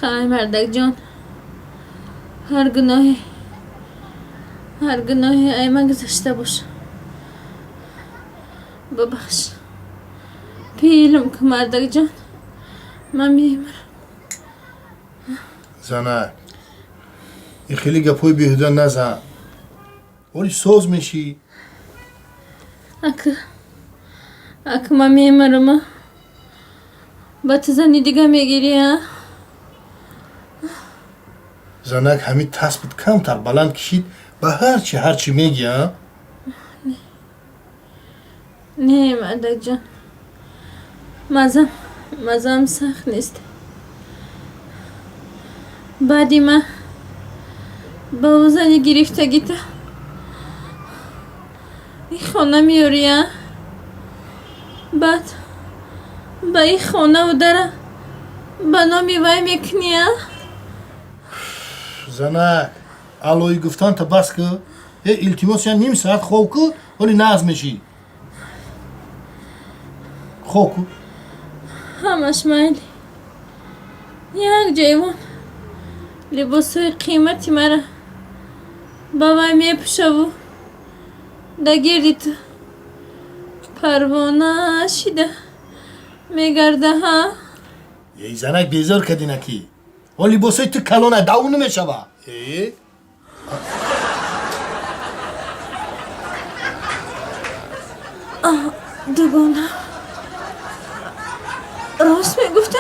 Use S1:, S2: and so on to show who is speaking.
S1: Хай, мардакҷон, ҳар гуноҳе ай ман гузашта боша, бубахш, пилм ку, мардакҷон, ман мемирам.
S2: Занак, ин хеле гапҳои беҳуда назан, оли соз мешӣ.
S1: Ака, ман мемирама, ба ту зани дига мегирӣ, а?
S2: Занак, ҳамин таспит камтар баланд кишид, ба ҳарчи мегӣ, а?
S1: Не, мардакҷон, мазам сахт нест. Баъди ман ба ӯ зани гирифтагита ин хона меёрӣ, а? Баъд ба ин хонаву дара ба номи вай мекунӣ, а?
S2: Занак, аллои гуфтанта бас ку. Э, илтимос, я ним саат хоб ку, ҳоли нағз мешӣ, хоб ку.
S1: Ҳамаш майли, як ҷоймон либосҳои қимати мара ба вай мепӯшаву да гирди ту парвона шида мегарда, ҳа?
S2: Эй, занак, безор кардина ки. Он либосҳои ту калона, даву намешава. Э.
S1: Дугона рост мегуфта.